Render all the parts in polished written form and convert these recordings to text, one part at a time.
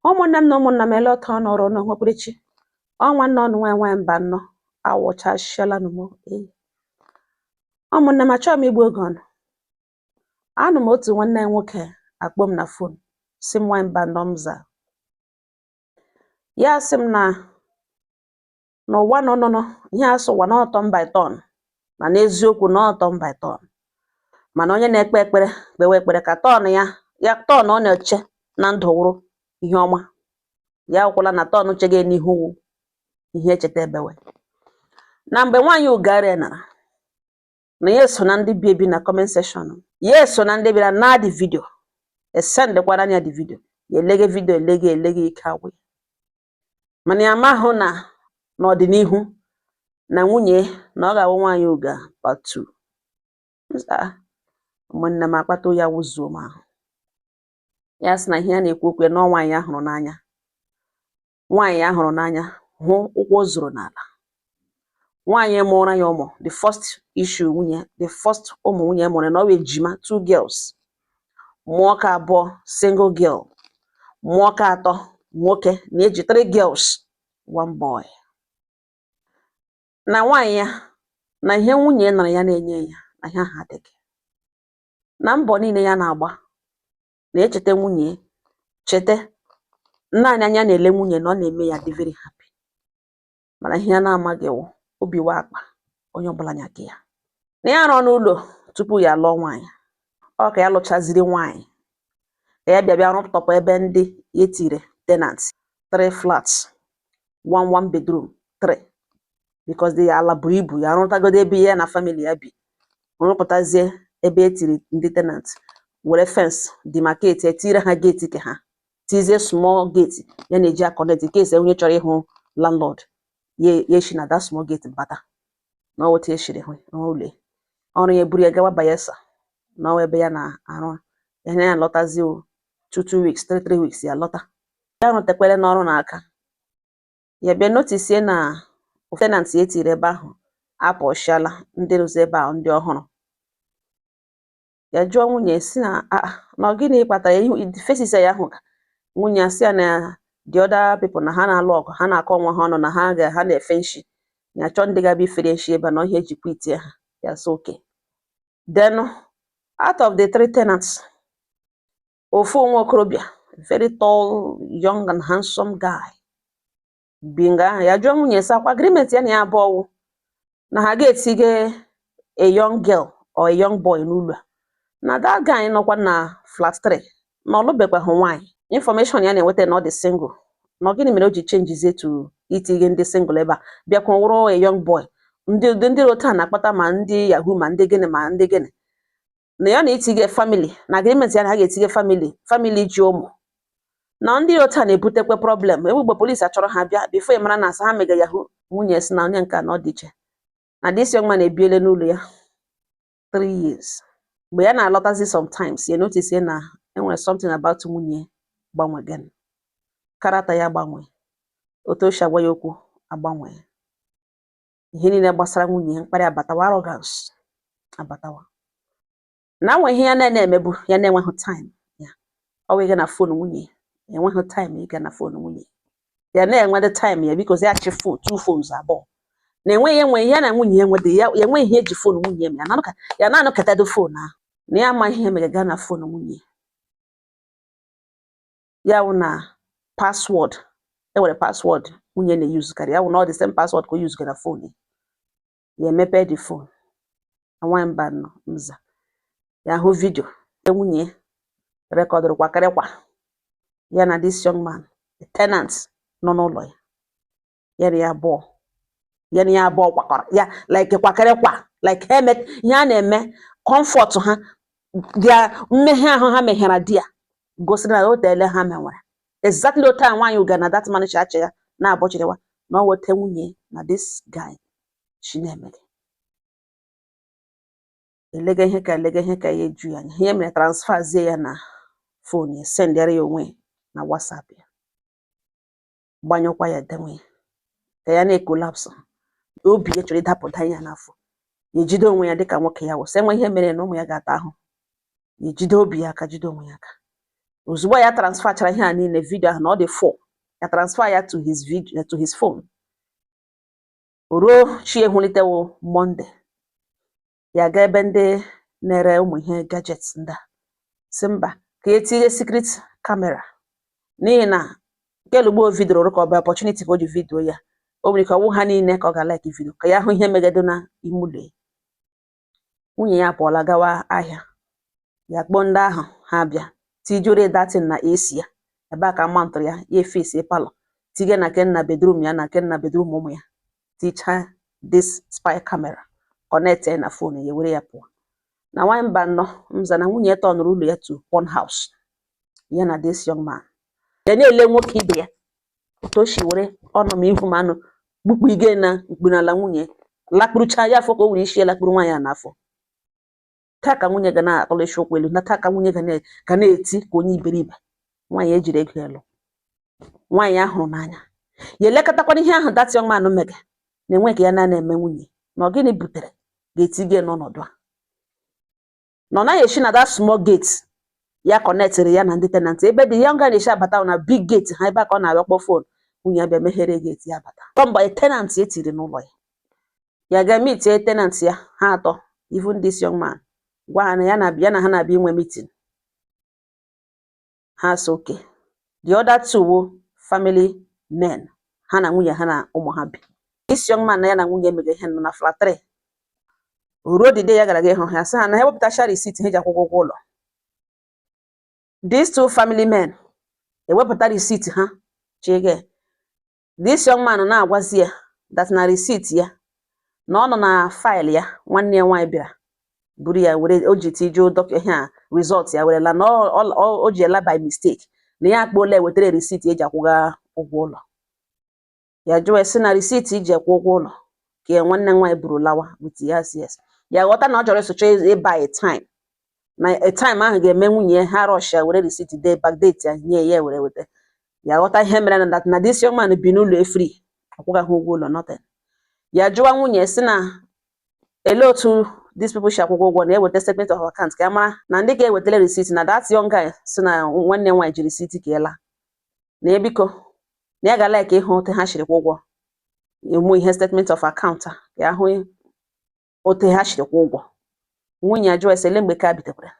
Ụmụnne m na ụmụnna m, ele ọtọ nọrọ n'okpukperechi ọnwa nne ọnụ nwaanyị nwaanyị mba nnọọ awụchasịala m. Ee, ụmụnne m, achọghị m igbu oge ọnụ. Anụ m otu nwanne ya nwoke akpọ m na phone, si m, "Nwaanyị mba nnọọ." M zaa ya, sị m na n'ụwa nọ nọ ihe asụ ụwa na ọ turn by turn, ma n'eziokwu na ọ turn by turn, mana onye na-ekpe ekpere kpewe ekpere ka turn ya ya turn ọ na-eche na ndụ wụrụ ihe ọma. Ya akwụkwala na turn chege n'ihu wụ ihe echeta ebewe. Na mgbe nwaanyị Ugari nara na ya eso na ndị bi ebi na comment section, ya eso na ndị bịara na the video, esendekwara ya the video, ya elege video, elege elege, ike agwụ ya. Mana ya amahụ na n'ọdịnihu na nwunye na ọ ga-awụ nwaanyị Uga part 2. Ụmụnne m, akpata ya wụzuo m ahụ. Ya sị na ihe ya na-ekwu okwu ya na ọ nwaanyị ya hụrụ n'anya, nwaanyị ya hụrụ n'anya, hụ ụkwụ o zuru n'ala, nwaanyị mụrụ ya ụmụ. The first issue nwunye, the first ụmụ nwunye mụrụ na ọ bụ ejima, two girls, mụọ ka abụọ single girl, mụọ ka atọ nwoke, na-eji three girls, one boy. Na nwaanyị ya na ihe nwunye nara ya na-enye ya na ihe ahụ adịghị na mbọ niile ya na-agba na-echeta nwunye, cheta naanị anya na-ele nwunye na ọ na-eme ya dị very happy. Mana ihe ya na-amaghị wụ obi wa akpa onye ọbụla nyaka ya na ya rụọ n'ụlọ tupu ya alụọ nwaanyị. Ọ ka ya lụchaziri nwaanyị ka ya bịa bịa rụtọpụ ebe ndị etire tenant, three flats, one one bedroom, three, because the ala buru ibu. Ya rụtagodo ebe ya na family ya bi, rụpụtazie ebe etiri ndị tenant, were fence demarcate, etire ha gate ke ha, tizie small gate ya na-eji a connect in case onye chọrọ ịhụ landlord ya, ya esi na that small gate bata. Na ọ otu esiri hụ ụlọ ọrụ ya, eburu ya gawa Bayelsa na ọ ebe ya na-arụ ya. Ya lọtazie o 2 2 weeks, 3 3 weeks ya lọta. Ya rụtekwere n'ọrụ n'aka ya, bịa notice na tenant ya etiri ebe ahụ apụọsịala, ndị rụzi ebe ahụ ndị ọhụrụ. Ya jụọ nwunye si na, "Ah, na ọ gịnị kpatara ya faces ya ahụ?" Nwunye ya sị ya na the other people na ha na-alụ ọgụ, ha na-akọ onwe ha ọnụ, na ha ga ha na-efe nshi, ya chọọ ndị ga-abịa ifere nshi ebe a, na ọhịa ejikwa itie ha. Ya sị okay. Then out of the three tenants, ofu nwa okorobịa, very tall, young and handsome guy bi nga ahụ. Ya jụọ nwunye sị akwa agreement ya na ya abụọ wụ na ha ga-etige a young girl or a young boy n'ụlọ a, na that guy nọkwa na flat 3 na ọ lụbekwaghị nwaanyị, information ya na-enweta na ọ dị single, na ọ gịnị mere o ji changezie to itige ndị single ebe a, bịakwa wụrụ a young boy? Ndị otu a na-akpata ma ndị yahoo, ma ndị gịnị, ma ndị gịnị, na ya na-etige family na agreement ya na ha ga-etige family, family ji ụmụ, na ndị otu a na-ebutekwe problem ebe mgbe polisi achọrọ ha bịa before ị mara na asa ha mega yahoo. Nwunye si na onye nke a na ọ dị iche, na this young man ebiele n'ụlọ ya 3 years. Mgbe ya na-alọtazi sometimes, ya notice na enwere something about nwunye gbanwegen, character ya gbanwe, otu o si agwa ya okwu agbanwe, ihe niile gbasara nwunye, mkparị abatawa, arrogance abatawa, na nwe ihe ya na-emebu ya na-enweghị time ya ọ wụ ịga na phone nwunye ya, enweghị time ịga na phone nwunye ya, na-enwede time ya because ya chi phone, two phones abụọ, na enweghị enwe ya na nwunye ya nwede ya, ya enweghị ihe eji phone nwunye ya ya na-anọkọtado phone ahụ, na ya amaghị ihe mere gaa na phone nwunye ya wụ na password, enwere password nwunye na-eyuzukarị, ya wụ na ọ dị same password ka o yuzuga na phone ya. Ya emepe the phone na nwaanyị mba nọ nza, ya hụ video nwunye recordụrụ kwakịrịkwa ya na this young man, the tenant nọ n'ụlọ ya, ya na ya abụọ, ya na ya abụọ kwakọrọ ya like kwakịrịkwa, like ha eme ihe a na-eme comfort ha, their mmehie ahụ ha meghere di ya gosiri na o teele ha menwere exactly otu a. Nwaanyị uga na that man chi achị ya na-abọchịrịwa na ọ weta nwunye na this guy chi na-emeghe elega ihe ka elega ihe ka ya eju ya anya. Ihe mere transfer zie ya na phone ya, sendịara ya onwe na WhatsApp, ya gbanyụkwa ya, denwe ya ka ya na-ecollapse, obi ya chọrọ ịdapụta ya n'afọ. Ya ejide onwe ya dịka nwoke ya wụ sị enwe ihe mere na ụmụ ya ga-ata ahụ. Ya ejide obi ya aka, jide onwe ya aka. Ozugbo ya transfer chara ihe a niile, video ahụ na ọ dị 4, ya transfer ya to his video, to his phone. O ruo chi ehulitewo Monday, ya gaa ebe ndị na-ere ụmụ ihe gadgets ndị a, si mba, ka etinye secret camera, n'ihi na kelugbo video ka ọ bụ opportunity ka o ji video ya. O nwere ike ọwụ ha niile ka ọ ga-like video ka ya hụ ihe megedo na ime ụlọ ya. Nwunye ya apụọla gawa ahịa. Ya kpọọ ndị ahụ, ha bịa tijure datin na AC ya ebe a ka mantụrụ ya, ya efesi parlour, tige na kenna bedroom ya na kenna bedroom ụmụ ya, tichaa this spy camera, connect ya na phone ya, were ya pụọ. Na nwanyị mba nnọọ mza na nwunye ya tọnụrụ ụlọ ya to porn house. Ya na this young man ya na-ele nwoke ibe ya, otu o si were ọnụ ma ihu ma anụ gbukpu ige na mkpu n'ala. Nwunye lakpurucha ya afọ ka o were isi ya lakpuru nwaanyị a n'afọ. Taa ka nwunye ga na-atọlịsị ụkwụ elu na taa ka nwunye ga na-eti ka onye iberibe. Nwaanyị ejiri ego ya lụ, nwaanyị ahụrụ n'anya ya, elekọtakwana ihe ahụ that young man mege na-enwe ka ya na-eme nwunye na ọ gịnị butere ga-etige n'ọnọdụ a, na ọ naghị esi na that small gate ya connectịrị ya na ndị tenant. Ebe the young guy na-esi abata na big gate ha, ebe a ka ọ na-abịa kpọ phone nwunye ya bịa meghere gate ya bata kọmba. Tenant etiri n'ụlọ ya, ya ga meet tenant ya ha atọ, even this young man, gwa ha na ya na ya na ha na-abịa inwe meeting. Ha so okay. The other two wo family men, ha na nwunye ha na ụmụ ha bi. This young man na ya na nwunye mege ihe nọ na flat 3. O ruo the day ya gara ga ịhụ ha, sị ha na ha ewepụtacha receipt ha ji akwụkwọ ụgwọ ụlọ. These two family men ewepụta receipt ha chege. This young man na-agwazi ya that na receipt ya na ọ nọ na file ya, nwanne ya nwaanyị bịara buru ya were o ji tijuo ihe a result ya werela na o ji ela by mistake, na ya akpọọla ewetara receipt eji akwụga ụgwọ ụlọ ya. Jụọ sị na receipt iji akwụ ụgwọ ụlọ ka ya nwanne m nwaanyị buru lawa with ya. Yes, ya ghọta na ọ chọrọ ịsụcha ịbuy time, na a time ahụ ga-eme nwunye ya ha rush ya were receipt dee backdate ya nye ya were weta. Ya ghọta ihe mere na that na this young man bi n'ụlọ free, akwụgaghị ụgwọ ụlọ, nothing. Ya jụwa nwunye sị na elee otu these people si akwụkwọ ụgwọ, na-eweta statement of account ka ya mara na ndị ga-ewetara receipt, na that young guy sị na nwanne nwaanyị ji receipt ka ya laa, na ya biko na ya ga like ịhụ otu ha siri kwụ ụgwọ, ịmụ ihe statement of account a, ka ya hụ otu ha siri kwụ ụgwọ. Nwunye ya jụọ ese ele mgbe ka bitekwara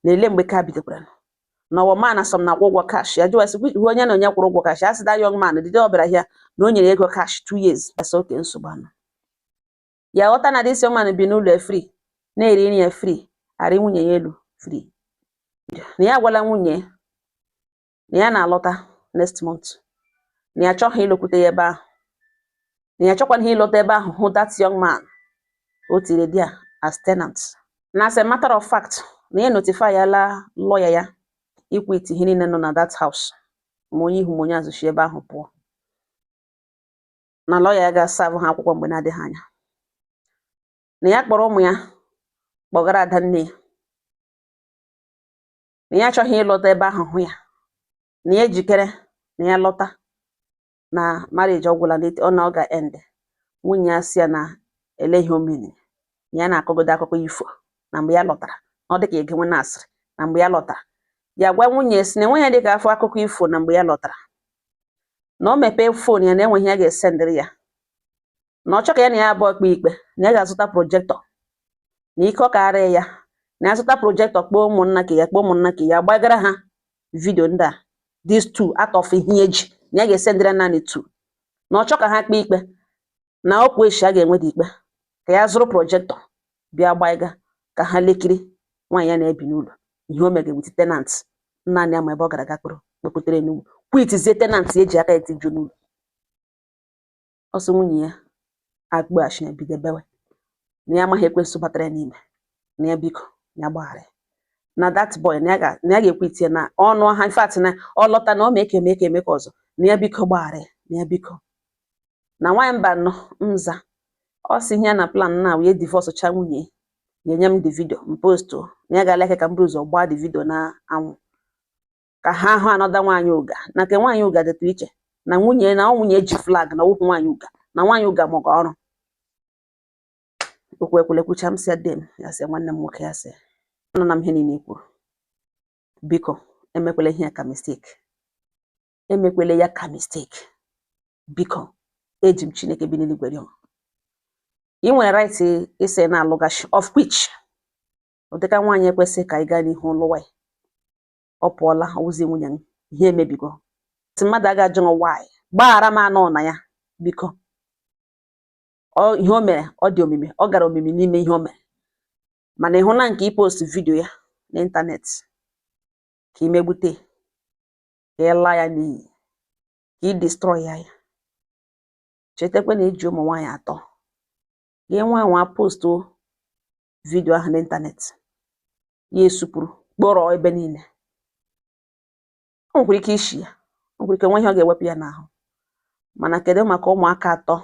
na ele mgbe ka bitekwara na ọwa man asọm na akwụ ụgwọ cash. Ya jụọ ese hụ onye na onye kwụrụ ụgwọ cash. Ya sị that young man dide ọ bịara here na o nyere ego cash 2 years. Ya sị oke nsogbu anọ. Ya ghọta na this young man bi n'ụlọ ya free, na-eri nri ya free, arị nwunye ya elu free, na ya agwala nwunye na ya na-alọta next month, na ya achọghị ịlọkwute ya ebe ahụ, na ya achọkwana ịlọta ebe ahụ hụ that young man o tiri there as tenant, na as a matter of fact na ya notify yala lawyer ya ikwit ihe niile nọ na that house, ma onye ihu ma onye azụ si ebe ahụ pụọ, na lawyer ya ga-aserve ha akwụkwọ mgbe na-adịghị anya, na ya kpọrọ ụmụ ya kpọgara ada nne ya, na ya achọghị ịlọta ebe ahụ hụ ya, na ya ejikere na ya lọta na marriage ọgwụla, na ọ na ọ ga-end. Nwunye ya sị ya na ele ihe o mere na ya na-akọgodo akụkọ ifo, na mgbe ya lọtara na ọ dịka egenwe na asịrị, na mgbe ya lọtara. Ya gwa nwunye sị na enweghị dịka afọ akụkọ ifo, na mgbe ya lọtara na o mepee phone ya na enweghị ya ga-esendịrị ya, na ọ chọ ka ya na ya abụọ kpee ikpe, na ya ga-azụta projector, na ike ọ karịa ya, na ya zụta projector, kpọọ ụmụnna ka ya kpọọ ụmụnna ka ya gbagara ha video ndị a, these two out of ihe eji na ya ga-esendịrị ya naanị two, na ọ chọ ka ha kpee ikpe na okwu echi a ga-enwe dị ikpe, ka ya zụrụ projector bịa gbaiga ka ha lekiri nwaanyị ya na-ebi n'ụlọ ihe o mere with tenant naanị ya, ma ebe ọ gara ga kpụrụ kpekputere n'ugwu kwitizie tenant eji aka etiju n'ụlọ. Ọsọ nwunye ya akpọghachi ya bido bewe na ya amaghị ekwensu batara ya n'ime, na ya biko ya gbaghara ya, na that boy na ya ga-ekwe itinye na ọnụ ha, in fact na ọ lọta na ọ mee ka eme ka eme ka ọzọ, na ya biko gbaghara ya, na ya biko. Na nwaanyị mba nọ nza, ọ sị ihe ya na plan na wee divorce cha nwunye ya, enye m the video m post, na ya ga-aleke ka m buru ụzọ gbaa the video na anwụ ka ha hụ anọda nwaanyị ụga, na nke nwaanyị ụga dịtụ iche na nwunye na ọ nwunye ji flag na ọwụkwụ nwaanyị ụga, na nwaanyị ụga mụga ọrụ okwu ekwule kwucha. M sị ya dem, ya sị nwanne m nwoke, ya sị anọ na m ihe niile i kwuru, biko Emekwela ihe ya ka mistake, emekwela ya ka mistake, biko. Eji m Chineke bi n'eluigwe rịọ. Ị nwere right ịsị na-alụgachi, of which ụdịka nwaanyị ekwesịghị ka ị gaa n'ihu lụwa ya. Ọ pụọla, ọwụzi nwunye m, ihe emebigo. Sị mmadụ aga ajụ m why, gbaghara m anọ na ya, biko. Ọ ihe o mere, ọ dị omimi, ọ gara omimi n'ime ihe o mere. Mana ịhụ na nke ipost video ya n'ịntanetị ka ị megbute, ka ị laa ya n'iyi, ka ị destroy ya. Ya chetakwa na eji ụmụ nwaanyị atọ gị nwa nwa post video ahụ n'ịntanetị, ya esupụrụ kpọrọ ebe niile. O nwekwara ike ishi ya, o nwekwara ike nwe ihe ọ ga-ewepụ ya n'ahụ. Mana kedu maka ụmụaka atọ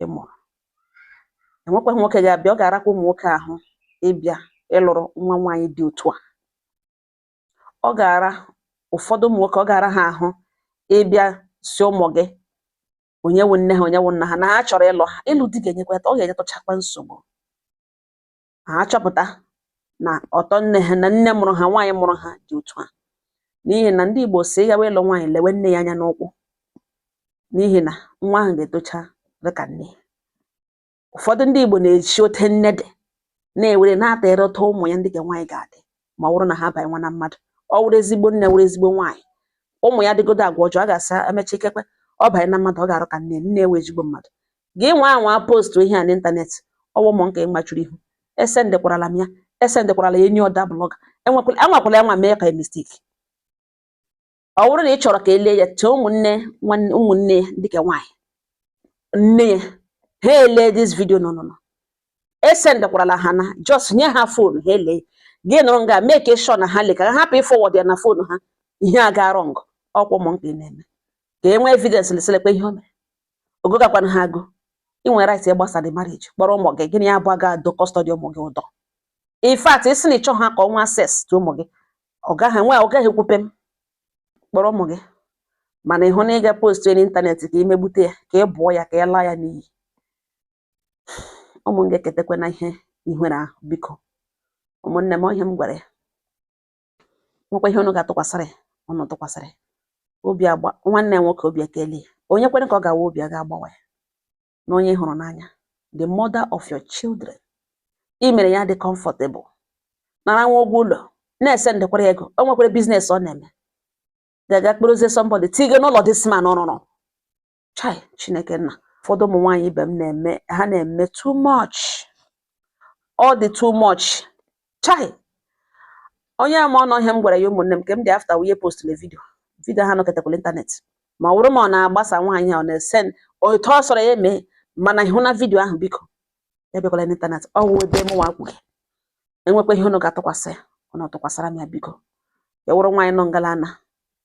ị mụrụ? Enwekwaghị nwoke ga-abịa. Ọ ga-arakwa ụmụ nwoke ahụ ịbịa ịlụrụ nwa nwaanyị dị otu a. Ọ ga-ara ụfọdụ ụmụ nwoke, ọ ga-ara ha ahụ ịbịa si ụmụ gị onye wụ nne ha, onye wụ nna ha, na ha chọrọ ịlụ ha. Ịlụ di ga-enyekwa, ọ ga-enyetụchakwa nsogbu. Ha chọpụta na ọtọ nne ha na nne mụrụ ha, nwaanyị mụrụ ha dị otu a. N'ihi na ndị Igbo si ịgawa ịlụ nwaanyị, lewe nne ya anya n'ụkwụ, n'ihi na nwa ahụ ga-etocha dịka nne ya. Ụfọdụ ndị Igbo na-echi ote nne dị na-ewere na-atịrị ụtọ ụmụ ya ndị nke nwaanyị ga-adị, ma ọ bụrụ na ha banye nwa na mmadụ. Ọ wụrụ ezigbo nne, wụrụ ezigbo nwaanyị, ụmụ ya dịgodo agwa ọjọọ, a ga-asa emecha, ikekwe ọ banye na mmadụ, ọ ga-arụ ka nne. Nne ewe ezigbo mmadụ. Gị nwa anwa post ihe a n'ịntanetị, ọwụ ụmụ nke mgbachuru ihu. Esendịkwarala m ya, esendịkwarala ya enyi ọda blogger. Enwekwala anwakwala ya nwa mee ka mistake. Ọ bụrụ na ị chọrọ ka elee ya, tee ụmụnne nwanne, ụmụnne ya dịka nwaanyị nne ya, ha elee this video. No, no, no, esendịkwarala ha na, just nye ha phone ha elee. Gị nụrụ nga, make sure na ha lee, ka ha hapụ ịforward ya na phone ha. Ihe a ga wrong. Ọkwa ụmụ nke na-eme ka e nwee evidence leselekwa ihe o mere ogogakwana ha agụ. Ị nwere right ịgbasa the marriage, kpọrọ ụmụ gị. Gịnị ya bụ aga ado custody ụmụ gị ụdọ? In fact, isi na ịchọ ha ka ọ nwee access to ụmụ gị, ọ gaghị enwe, ọ gaghị ekwupe m. Kpọrọ ụmụ gị. Mana ịhụ na ị ga post n'ịntanetị ka ị megbute ya, ka ị bụọ ya, ka ị laa ya n'iyi, ụmụ m ga-eketekwa na ihe ihere ahụ. Biko, ụmụnne m, ihe m gwara ya, nwekwa ihe unu ga-atụkwasịrị ya, unu tụkwasịrị ya. Obi agba nwanne ya nwoke, obi ekele ya. Onye kwere ka ọ ga-awa, obi a ga-agbawa ya na onye ị hụrụ n'anya, the mother of your children, ị mere ya dị comfortable, nara nwa ụgwọ ụlọ, na-ese ndekwara ego, o nwekwara business ọ na-eme, ga-aga kpụrụzie somebody tige n'ụlọ. This man rụrụ, chai, Chineke nna! Ụfọdụ ụmụ nwaanyị ibe m na-eme, ha na-eme too much, ọ dị too much. Chai, onye ama ọnụ ihe m gwara ya, ụmụnne m, ka m dị after wunye postụrụ video, video ha nọkọtakwala ịntanetị. Ma ọ bụrụ ma ọ na-agbasa nwaanyị a, ọ na-ese otu ọ sọrọ ya eme. Mana ịhụ na video ahụ, biko, ebekwala n'ịntanetị. Ọ wụ ebe mụnwa kwughị. Enwekwa ihe unu ga-atụkwasị ya, unu tụkwasara m ya, biko. Ya wụrụ nwaanyị nọ ngalana,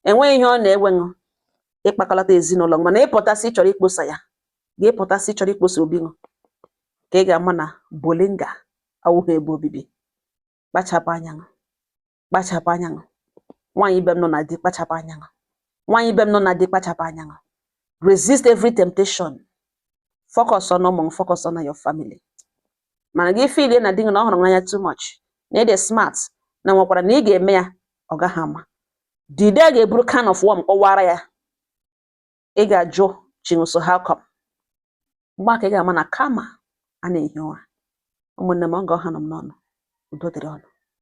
enweghị ihe ọ na-ewe ṅụ ịkpakọlata ezinụlọ. Mana ịpụtasị ịchọrọ ikposa ya, ga-ịpụtasị ịchọrọ ikposa obi ṅụ, ka ị ga-ama na bolinga awụghị ebe obibi. Kpachapụ anya ṅụ, kpachapụ anya ṅụ. Nwaanyị ibe m nọ na di, kpachapụ anya ṅụ. Nwaanyị ibe m nọ na di, kpachapụ anya ṅụ. Resist every temptation. Focus on ụmụ, focus on your family. Mana gị feel na di gị na ọ hụrụ n'anya too much, na ị dị smart, na nwekwara na ị ga-eme ya, ọ gaghị ama. The day a ga-eburu can of worm kọwara ya, ị ga-ajụ chinso how come. Mgbe a ka ị ga-ama na kama a na-ehi ụra. Ụmụnne m, ọ ga ọha nọ m n'ọnụ. Udo dịrị ọnụ.